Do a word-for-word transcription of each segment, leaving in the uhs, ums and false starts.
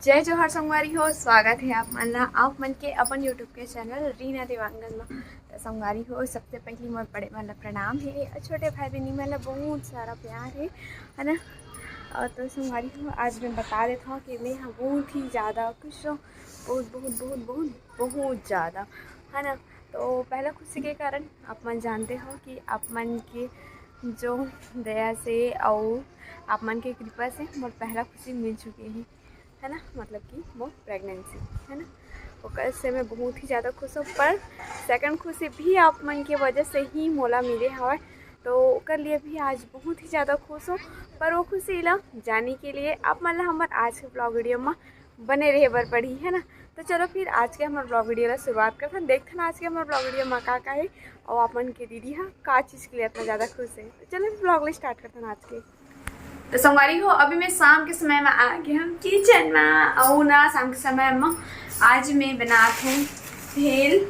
जय जोहार संगवारी हो, स्वागत हे आप मन ला, आप मन के अपन YouTube के चैनल रीना देवांगन म। त संगवारी हो, सबसे पहिली मोर बड़े मन ला प्रणाम हे, अउ छोटे भाई बहिनी मन ला बहुत सारा प्यार हे, है ना। अउ तो संगवारी हो, आज मैं बता देत हव कि मैं ह बहुत ही ज़्यादा खुश हव, बहुत, बहुत, बहुत, बहुत, बहुत ज़्यादा, है ना। तो पहला खुशी के कारण आप मन जानते हो कि आप मन के जो दया से अउ आप मन के कृपा से मोर पहला खुशी मिल चुके हे, है ना, मतलब कि मोर प्रेगनेंसी, है ना। ओकर से मैं बहुत ही ज़्यादा खुश हूँ, पर सेकंड खुशी भी आप मन के वजह से ही मोला मिले हवय, तो ओकर लिए भी आज बहुत ही ज़्यादा खुश हूँ। पर वो खुशी ला जाने के लिए आप मन ला हमर आज के ब्लॉग वीडियो में बने रहे बर पड़ही, है ना। तो चलो फिर आज के हमर ब्लॉग वीडियो ला शुरुआत करथन, देखथन आज के हमर ब्लॉग वीडियो में का का हे, और आप मन के दीदी हा का चीज़ के लिए इतना ज़्यादा खुश है। तो चलो फिर ब्लॉग ला स्टार्ट करथन आज के। तो संगवारी हो, अभी मैं शाम के समय में आ गए हम किचन में, और ना शाम के समय में आज मैं बनात हूँ भेल।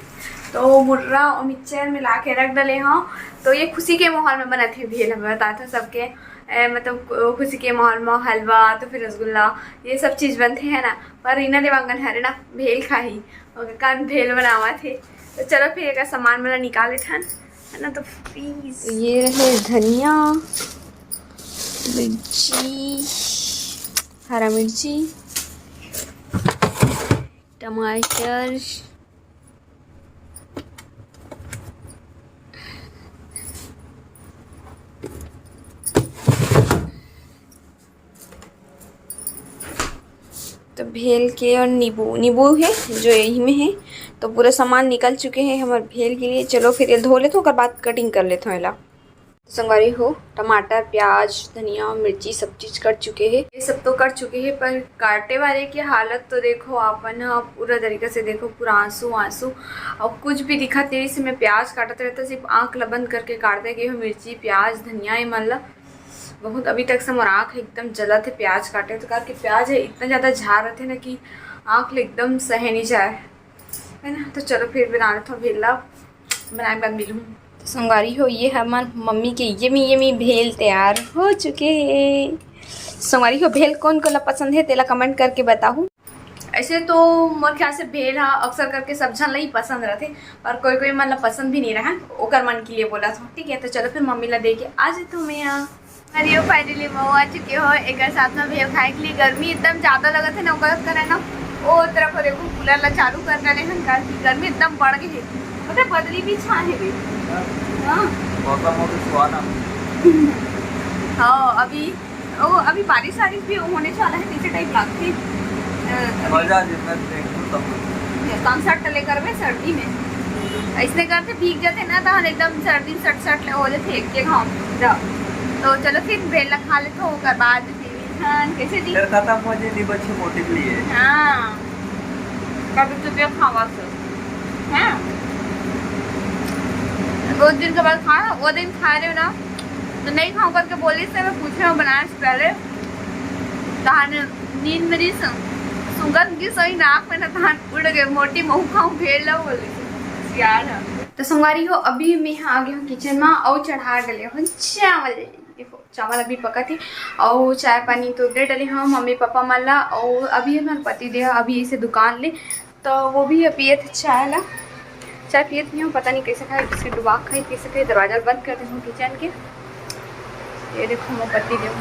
तो मुर्रा और मिक्सचर मिला के रख डले हूँ। तो ये खुशी के माहौल में बनत हे भेल, हम बतात हूँ सबके। ए, मतलब खुशी के माहौल में हलवा तो फिर रसगुल्ला, ये सब चीज़ बनते हैं ना। पर रीना देवांगन हरे ना भेल खाही, ओकर कान भेल बनावत हे। तो चलो फिर एक सामान मन ला निकाल लेथन, है ना। तो प्लीज ये रहे धनिया, मिर्ची, हरा मिर्ची, टमाटर, तो भेल के और नींबू, नींबू है जो यही में है। तो पूरा सामान निकल चुके हैं हमारे भेल के लिए। चलो फिर ये धो लेते, ओकर बाद कटिंग कर लेते हैं एला। संगवारी हो, टमाटर, प्याज, धनिया, मिर्ची सब चीज़ कट चुके हैं। ये सब तो कट चुके हैं, पर काटे वाले की हालत तो देखो आप मन ह, पूरा तरीका से देखो, पूरा आंसू आंसू। और कुछ भी दिखा तेरी से मैं प्याज काटत रहता, सिर्फ आँख ला बंद करके काटते गए हो मिर्ची, प्याज, धनिया, ये मन ला। बहुत अभी तक से मोर आँख एकदम जलत है प्याज काटे तो, करके प्याज है इतना ज़्यादा झार रहते ना कि आँख ले एकदम सहे नहीं जाए, है ना। तो चलो फिर बना लेता हूँ भेल ला, बनाए के बाद मिलूँ। तो संगवारी हो, ये हमर मम्मी के यमी यमी भेल तैयार हो चुके हैं। संगवारी हो, भेल कौन कौन ला पसंद है तेला कमेंट करके बताहू। ऐसे तो मोर ख्याल से भेल हा अक्सर करके सब झन ला ही पसंद रहते, पर कोई कोई मन ला पसंद भी नहीं रहा, ओकर मन के लिए बोला था, ठीक है। तो चलो फिर मम्मी ला दे के आ जाते हूँ मैं यहाँ। अरे यो, फाइनली मैं आ चुके हो एकर साथ में भेल खाए के लिए। गर्मी एकदम ज्यादा लगत है ना, ओकर करे ना ओ तरफ देखो कूलर ला चालू कर डाले हन, काहे कि गर्मी एकदम बढ़ गई है। पता है, बदली भी छा है बे। हाँ। मौसम बहुत सुहाना। हाँ, अभी ओ, अभी बारिश वारिश भी होने वाला है, नीचे टाइप लगती। अ, अभी मजा आ जाता है, देख लो तब। ये कौन सा टले करबे सर्दी में, ऐसने करते भीग जाते ना, तो हम एकदम सर्दी सट सट ले हो जाते एक के घाम। तो चलो फिर भेल ला खा लेते हो, ओकर बाद फिर धान कैसे जी? फिर खत्म हो जाए, नहीं बच्चे मोटे के लिए। हाँ, कभी तो क्या खावा सो? हाँ, बहुत दिन के बाद खा, वो दिन खा रहे हो ना, तो नहीं खाऊं करके बोले से मैं पूछे हूँ बनाए से पहले। तहान नींद में रही सुंगत की सोई नाक में ना, तहान उड़ गए, मोटी महू खाऊं भेल ला बोले से। यार है। तो संगवारी हो, अभी मैं यहाँ आ गई हूँ किचन में और चढ़ा डले हूँ चावल। देखो, चावल अभी पकत हे और चाय पानी तो दे डले हूँ मम्मी पापा मन ला। और अभी हमारे पति देव अभी इसे दुकान ले, तो वो भी पियत चाय ला। चाय पियत नहीं हूँ, पता नहीं कैसे खाए, बिस्किट डुबा खाए, कैसे खाए। दरवाजा बंद कर दे हूँ किचन के। ये देखो, मोर पति देव।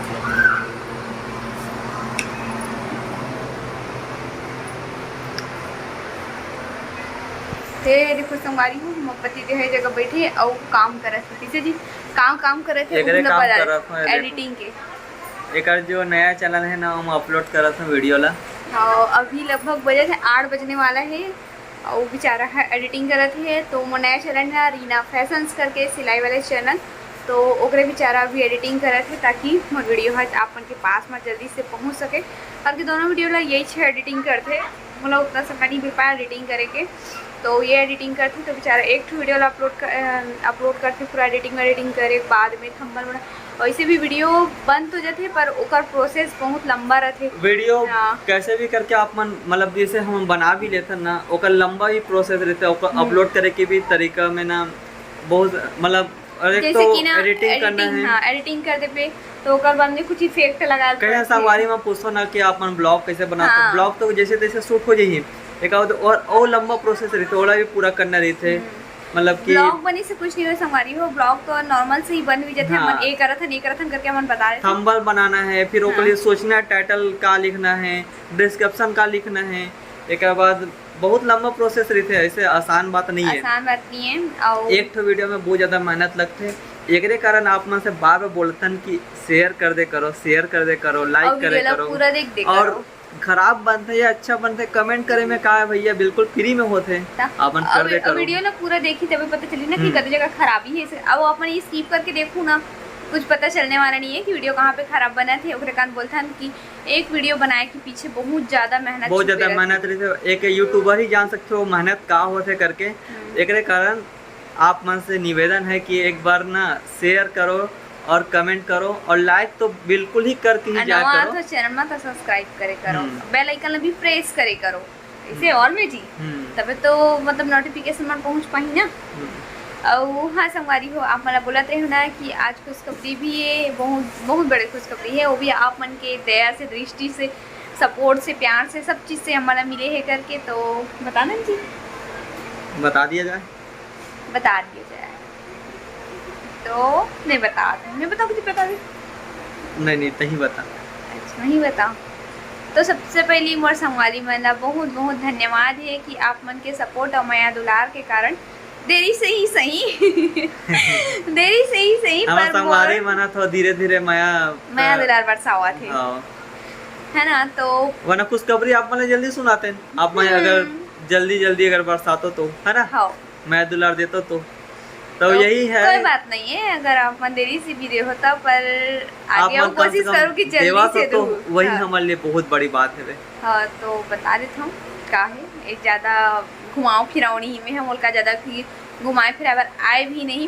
ये देखो, संगवारी हो, मोर पति देव है जगह बैठे और काम करत हे। कैसे जी? काम, काम करत हे, एकरे उही ला काम बता दे। करत हूँ, ये देखो। एडिटिंग के। एकर जो नया चैनल है ना, हम अपलोड करत हूँ वीडियो ला। हाँ, अभी लगभग बजत हे आठ बजने वाला है, और बेचारा है एडिटिंग करत है। तो मोर नया चैनल है रीना फैशंस करके, सिलाई वाले चैनल, तो ओकरे बेचारा अभी एडिटिंग करत है, ताकि मोर वीडियो है आप मन के पास में जल्दी से पहुँच सके। और कि दोनों वीडियो ला यही छे एडिटिंग करथे, मोला उतना समय नहीं मिल पाया एडिटिंग करे के, तो ये एडिटिंग करथे। तो बेचारा एक ठो वीडियो ला अपलोड कर, अ, अपलोड करथे, पूरा एडिटिंग वेडिटिंग करे के बाद में थंबनेल बना, वैसे भी वीडियो बन तो जाथे, पर ओकर प्रोसेस बहुत लंबा रहथे। वीडियो हाँ। कैसे भी करके आप मन, मतलब, जैसे हम बना भी लेथन ना, ओकर लंबा भी प्रोसेस रहथे, ओकर हम्म। अपलोड करे के भी तरीका में ना बहुत, मतलब, और एक जैसे तो कि ना, editing करना editing, है। हाँ, editing कर देबे तो ओकर बाद में कुछ effect लगा कहीं देबे। संगवारी में पूछो ना कि आप मन vlog कैसे बनाते हो। हाँ। Vlog तो जैसे तैसे shoot हो जाइए, एक और, और, और लंबा process रहते, ओला भी पूरा करना रहते। हम्म। मतलब कि vlog बने से कुछ नहीं हो संगवारी हो, vlog तो normal से ही बन भी जाते। हाँ। हमन ए करत हन, ए करत हन करके हमन बता देते। Thumbnail बनाना है, फिर ओकर हाँ। लिए सोचना है title का लिखना है, description का लिखना है, एक बाद बहुत लंबा process रहते, ऐसे आसान बात नहीं है। आसान बात नहीं है। और एक ठो video में बहुत ज्यादा मेहनत लगते, एकरे कारण आप मन से बार बार बोलतन कि share कर दे करो, share कर दे करो, like और करे video ला करो। पूरा देख दे और करो। खराब बनते या अच्छा बनते, comment करे में का है भैया, बिल्कुल free में होथे, त अपन कर अब दे करो। Video ला पूरा देखी तबे पता चली ना कि हम्म। कते जगह खराबी है। अब अपन ये skip करके देखू ना, कुछ पता चलने वाला नहीं है कि video कहाँ पे खराब बना थे। ओकरे कारण बोलथन कि एक video बनाए के पीछे बहुत ज्यादा मेहनत बहुत छुपे ज्यादा रहथे। मेहनत रहथे। एक YouTuber ही जान सकते हो मेहनत का होथे करके। हम्म। एकरे कारण आप मन से निवेदन है कि एक बार ना share करो और comment करो और like तो बिल्कुल ही करके ही आ, जाया नवा करो। आथो channel मा तो subscribe करे करो, हम्म। Bell icon ला भी press करे करो, इसे हम्म। All में जी, हम्म। तबे तो मतलब notification मन पहुंच पाही ना। हम्म। अउ हाँ संगवारी हो, आप मन ला बोलत रहे हो ना कि आज खुशखबरी भी है, बहुत, बहुत बड़े खुशखबरी है, वो भी आप मन के दया से, दृष्टि से, support से, प्यार से, सब चीज से हमन ला मिले है करके, तो बताना जी। बता दिया जाए। बता दिया जाए। तो नहीं बता दे, मैं बताऊँ कि बता दे? नहीं, नहीं, तहीं बता। अच्छा, नहीं बता। तो सबसे पहली मोर संगवारी मन ला बहुत, बहुत धन्यवाद है कि आप मन के support और मया दुलार के कारण देरी से ही सही, देरी से ही सही, हमर पर संगवारी मोर मन ह थोड़ा धीरे-धीरे मया, मया अ, दुलार बरसावत हे। हाँ। है ना, तो वरना खुशखबरी आप मन ला जल्दी सुनाते हैं। आप मन अगर हम्म। जल्दी-जल्दी अगर बरसातो तो, है ना? हाँ। मया दुलार देतो तो। तो तो यही है। कोई बात नहीं है, अगर आप मन देरी से भी दे होता, पर आप आगे मन आओ, कम से कोशिश कम करो कि जल्दी देवा से तो, तो दो। वही हाँ। हमारे लिए बहुत बड़ी बात है बे। हाँ, तो बता देता हूँ का है, एक ज्यादा घुमाव फिराव नहीं में हम ओलका ज्यादा कि घुमाए फिराए बर आए भी नहीं।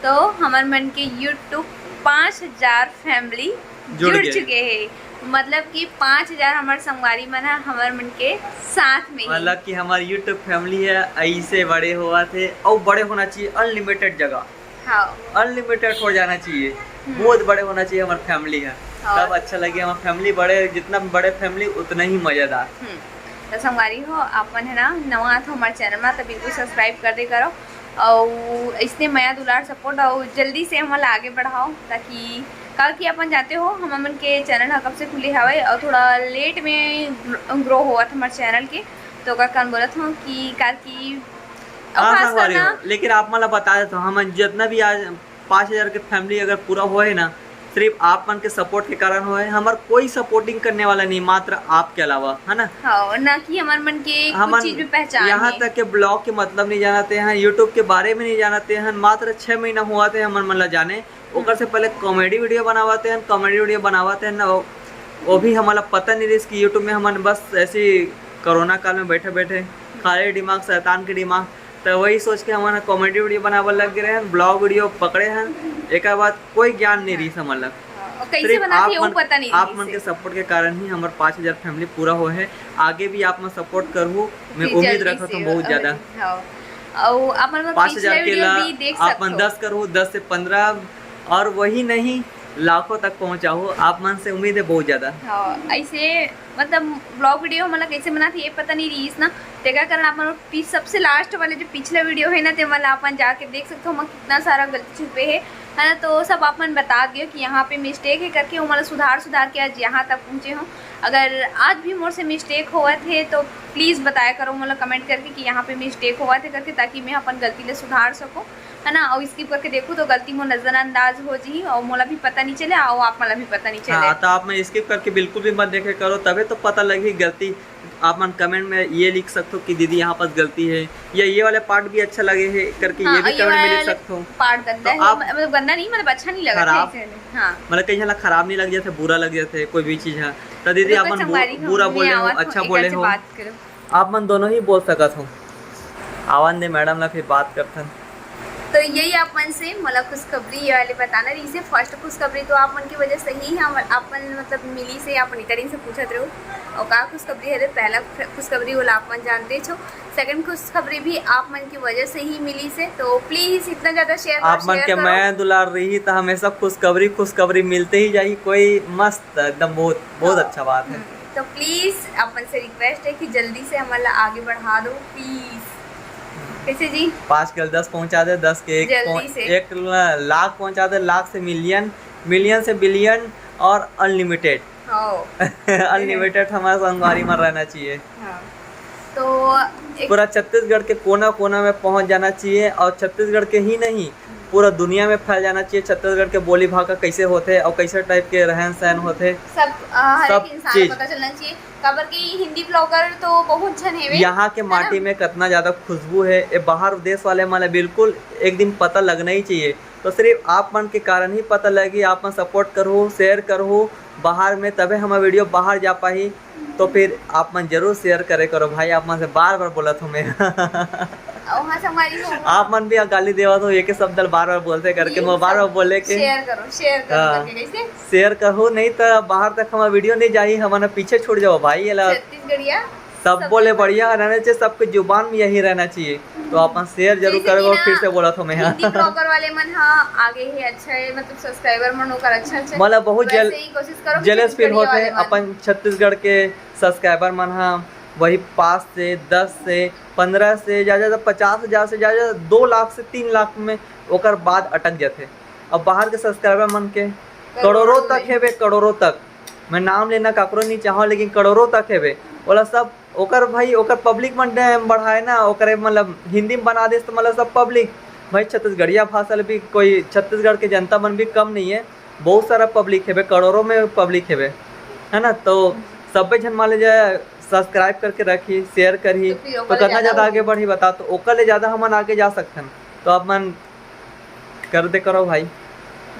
तो हमर मन के YouTube पाँच हजार family जुड़ जुड़ गए। चुके हैं। मतलब कि पाँच हजार हमर संगवारी मन ह हमर मन के साथ में ही। मतलब कि हमार YouTube family है, ऐसे बड़े होवत हे, और बड़े होना चाहिए, unlimited जगह। हाँ। Unlimited हो जाना चाहिए, हम्म। बहुत बड़े होना चाहिए हमार family है, हाँ। तब अच्छा लगे। हमार family बड़े, जितना बड़े family उतना ही मजेदार। हम्म। तो संगवारी हो, आप मन है ना, नवा आथो हमार channel में, तो बिल्कुल subscribe कर दे करो। अउ अइसने मया दुलार support अउ जल्दी से हमन ला आगे बढ़ाओ, ताकि काबर कि अपन जानते हो, हमन के channel ह कब से खुले हवय अउ थोड़ा late में ग्र-, grow होवत हमर channel के, तो ओकर कारण बोलत हूँ कि काबर कि अउ हाँ, खास संगवारी करना हो, लेकिन आप मन ला बता देत हूँ, हमन जितना भी आज पाँच हजार के family अगर पूरा होए ना, सिर्फ आप मन के support के कारण होए, हमर कोई supporting करने वाला नहीं, मात्र आपके अलावा, है ना? हाँ, ना कि हमर मन के कुछ हमन चीज में पहचान यहाँ हे। तक के vlog के मतलब नहीं जानते हैं, YouTube के बारे में नहीं जानते हैं, मात्र छह महीना हुआ थे हमन मन ला जाने, ओकर से पहले comedy video बनावते हैं, comedy video बनावते हैं ना, वो, वो भी हमला पता नहीं रहिस कि YouTube में हमन बस ऐसे ही कोरोना काल में बैठे बैठे खाली दिमाग, शैतान के दिमाग, तो वही सोच के हमन comedy video बनावे लग गए हैं, vlog video पकड़े हैं, एक बाद कोई ज्ञान नहीं रहिस हमन ला। हाँ, और कैसे सिर्फ बनाती आप है, वो मन, पता नहीं आप रहिस मन है। के support के कारण ही हमर पाँच हजार family पूरा हो है। आगे भी आप मन support करहु, मैं कि उम्मीद जल्दी रखत से हूँ बहुत और ज्यादा। हाँ। और आप मन पाँच हजार पिछला के video ला भी देख आप मन सकते हो। दस करहु, दस से पन्द्रह, और वही नहीं, लाखों तक पहुँचाहु, आप मन से उम्मीद है बहुत ज्यादा। हाँ, ऐसे मतलब vlog video हमन ला कैसे बनाथे ये पता नहीं रहिस ना, तेकर कारण आप मन पी-, सबसे last वाले जो पिछला video है ना, ते मन ला आप मन जाके देख सकते हो, ओमा कितना सारा गलती छुपे है, है ना। तो सब आप मन बता दियो कि यहाँ पे mistake है करके, वो मतलब सुधार सुधार के आज यहाँ तक पहुँचे हो। अगर आज भी मोर से mistake होवत है तो please बताया करो मोला comment करके कि यहाँ पे mistake होवत है करके, ताकि मैं अपन गलती ले सुधार सकूँ, है ना। और skip करके देखूँ तो गलती मोर नजरअंदाज हो जी और मोला भी पता नहीं चले और आप मन ला भी पता नहीं चले। हाँ, तो आप मन skip करके बिल्कुल भी मत देखे करो, तबे तो पता लगही गलती। आप मन comment में ये लिख सकते हो कि दीदी यहाँ पास गलती है, या ये वाला part भी अच्छा लगे है करके, हाँ, ये भी ये comment में लिख वाला सकते हो। Part गंदा तो है, आप म-, मतलब गंदा नहीं, मतलब अच्छा नहीं लगा था खराब, ऐसे में। हाँ। मतलब कहीं ला खराब नहीं लग जाते, बुरा लग जाते कोई भी चीज है, तो दीदी तो आप कुछ मन बु-, संगवारी हो, बुरा नहीं बोले हो, आवत हो, अच्छा एक बोले अच्छी हो, बात करो। आप मन दोनों ही बोल सकत हो। आवन दे madam ला, फिर बात करथन। तो यही आप मन से मोला खुशखबरी ये वाले बताना रहिस हे। First खुशखबरी तो आप मन की वजह से ही हम, आप मन मतलब मिलिस हे, आप नितरिन से पूछत रहो और का खुशखबरी है, पहला खुशखबरी वाला आप मन जानते हो। सेकंड खुशखबरी भी आप मन की वजह से ही मिलिस हे। तो प्लीज इतना ज्यादा शेयर, आप मन के मया दुलार रही तो हमेशा खुशखबरी खुशखबरी मिलते ही जाही। कोई मस्त, एकदम बहुत बहुत हाँ। अच्छा बात है। हम्म, तो प्लीज आप मन से रिक्वेस्ट है कि जल्दी से हमन ला आगे बढ़ा दो प्लीज। कैसे जी? पाँच के दस पहुंचा दे, दस के एक जल्दी पहुं-, से। एक ला-, लाख पहुंचा दे, लाख से मिलियन, मिलियन से बिलियन और अनलिमिटेड। हाँ। अनलिमिटेड हमारे संगवारी में रहना चाहिए। हाँ। तो एक पूरा छत्तीसगढ़ के कोना कोना में पहुंच जाना चाहिए और छत्तीसगढ़ के ही नहीं, पूरा दुनिया में फैल जाना चाहिए। छत्तीसगढ़ के बोली भाखा कैसे होथे और कैसे टाइप के रहन सहन होथे, सब, अ, हर सब एक इंसान चीज। पता चलना चाहिए। काबर कि हिंदी ब्लॉगर तो बहुत झन हेवे, यहाँ के है ना? माटी में कितना ज्यादा खुशबू है, ये बाहर देश वाले मन ला बिल्कुल एक दिन पता लगना ही चाहिए। तो सिर्फ आप मन के कारण ही पता लगी। आप मन सपोर्ट करहू, शेयर करहू बाहर में, तबे हमारा वीडियो बाहर जा पाही। तो फिर आप मन जरूर शेयर करे करो भाई, आप मन से बार बार बोलत हूँ मैं। अउ हाँ, संगवारी हो। आप मन भी गाली देवत हो, एक ही शब्द ल बार बार बोलते करके, ये मैं बार बार सब बोले के शेयर करो, शेयर करो हाँ। करके कैसे? शेयर करहू, नहीं तो बाहर तक हमारा वीडियो नहीं जाही, हमन पीछे छूट जाओ भाई। ये ला छत्तीसगढ़िया सब सबसे बोले बढ़िया। बढ़िया रहना चाहिए, सबके जुबान में यही रहना चाहिए। तो आप शेयर जरूर जैसे करो, कि ना, फिर से बोलत हूँ मैं। हिंदी ब्लॉगर वाले मन हा आगे ही अच्छा है, मतलब सब्सक्राइबर मन ओकर अच्छा अच्छा। मतलब बहुत वैसे जल-, ही कोशिश करो कि जेलस फील छत्तीसगढ़िया होते वाले हैं मन। अपन छत्तीसगढ़ के सब्सक्राइबर मन हा वही पाँच से दस से पन्द्रह से ज्यादा, ज्यादा पचास हजार से ज्यादा, दो लाख से तीन लाख में ओकर बाद अटक जाथे। अब बाहर के सब्सक्राइबर मन के करोड़ों करोड़ों तक में। हेबे, करोड़ों तक। मैं नाम लेना काकरो नहीं चाहूँ, लेकिन करोड़ों तक हेबे। ओला सब ओकर भाई, ओकर पब्लिक मन डे बढ़ाए ना, ओकरे मतलब हिंदी में बना देस तो मतलब सब पब्लिक भाई, छत्तीसगढ़िया भाषा ले भी कोई, छत्तीसगढ़ के जनता मन भी कम नहीं है, बहुत सारा पब्लिक हेबे, करोड़ों में पब्लिक हेबे, है ना? तो सब्बे झन मान ले जाए सब्सक्राइब करके रखी, शेयर करही, तो फिर तो ओकर ले कितना ज्यादा ज्यादा आगे होही। बढ़ी बता, तो ओकर ले ज्यादा हमन आगे जा सकथन। तो आप मन कर दे करो भाई,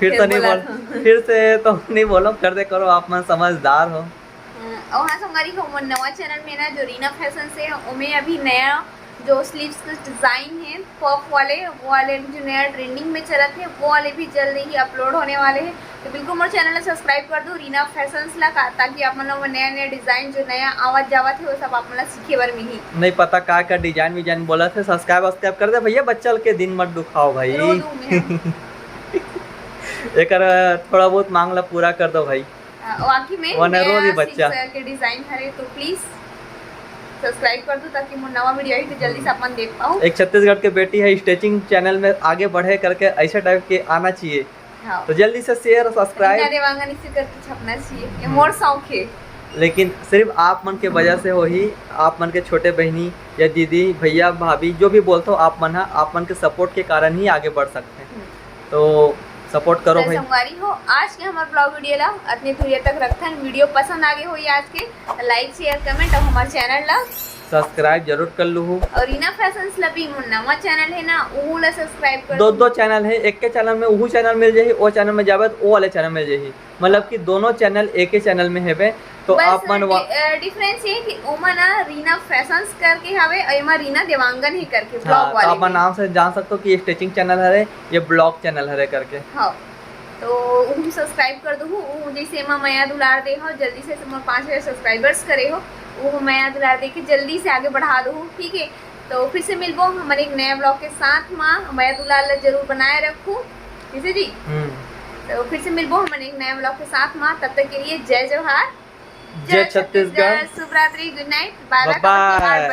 फिर फिर तो नहीं बोला बोल, था। फिर से तो नहीं बोलो, कर दे करो, आप मन समझदार हो। हम्म, और हाँ संगवारी हो, मोर नवा चैनल में ना जो रीना फैशन से है, ओमे अभी नया जो स्लीव्स के डिजाइन है पफ वाले, वो वाले जो नया ट्रेंडिंग में चलत है, वो वाले भी जल्द ही अपलोड होने वाले हैं। तो बिल्कुल मोर चैनल ला सब्सक्राइब कर दो रीना फैशंस ला का, ताकि आप मन ला वो नया नया डिजाइन जो नया आवत जावत है, वो सब आप मन ला सीखे बर मिली। नहीं पता का का डिजाइन विजाइन बोलत है, सब्सक्राइब वब्सक्राइब कर दे भैया, बच्चा के दिन मत दुखाओ भाई। रो दूँ मैं। एकर थोड़ा बहुत मांग ला पूरा कर दो भाई। अ, वाकई में वो नरो नया भी बच्चा। सीख के डिजाइन हरे, तो प्लीज सब्सक्राइब कर दो, ताकि मोर नवा वीडियो आई तो जल्दी से अपन देख पाओ। एक छत्तीसगढ़ के बेटी है, स्टिचिंग चैनल में आगे बढ़े करके ऐसे टाइप के आना चाहिए। हाँ। तो जल्दी से शेयर और सब्सक्राइब। रीना देवांगन इसे करके छपना चाहिए, ये हम्म। मोर शौक है। लेकिन सिर्फ आप मन के वजह से होही, आप मन के छोटे बहनी या दीदी, भैया, भाभी, जो भी बोलते हो आप मन हा, आप मन के सपोर्ट के कारण ही आगे बढ़ सकते हैं। हम्म। तो सपोर्ट करो तो भाई। संगवारी हो, आज के हमार ब्लॉग वीडियो ला अतने दूरिया तक रखथन। वीडियो पसंद आगे होही आज के, तो लाइक, शेयर, कमेंट और हमार चैनल ला सब्सक्राइब जरूर कर लूहू। और रीना फैशंस ला भी मोर नवा चैनल है ना, उहू ला सब्सक्राइब कर दो, लूहू। दो चैनल है, एक के चैनल में उहू चैनल मिल जाही, ओ चैनल में जाबे तो ओ वाले चैनल मिल जाही, मतलब कि दोनों चैनल एक ही चैनल में हेबे। तो बस आप मन वा- डि-, अ, डिफरेंस ये कि ओमा ना रीना फैशंस करके हवे और एमा रीना देवांगन ही करके हाँ, ब्लॉग तो वाले आप मन में। नाम से जान सकते हो कि ये स्टिचिंग चैनल हरे, ये ब्लॉग चैनल हरे करके। हाँ, तो उहू सब्सक्राइब कर दो, उहू जैसे एमा मया दुलार दे हो, जल्दी से मोर पाँच हजार सब्सक्राइबर्स करे हो, उहू मया दुलार दे के जल्दी से आगे बढ़ा दो, ठीक है? तो फिर से मिलबो हमन एक नया ब्लॉग के साथ मा, मया दुलार ला जरूर बनाए रखू, ठीक है जी? हम्म। तो फिर से मिलबो हमन एक नया ब्लॉग के साथ मा, तब तक के लिए जय जोहार, जय जय छत्तीसगढ़। छत्तीसगढ़, शुभ रात्रि, गुड नाइट, बाय बाय, बाय खबर के बाय।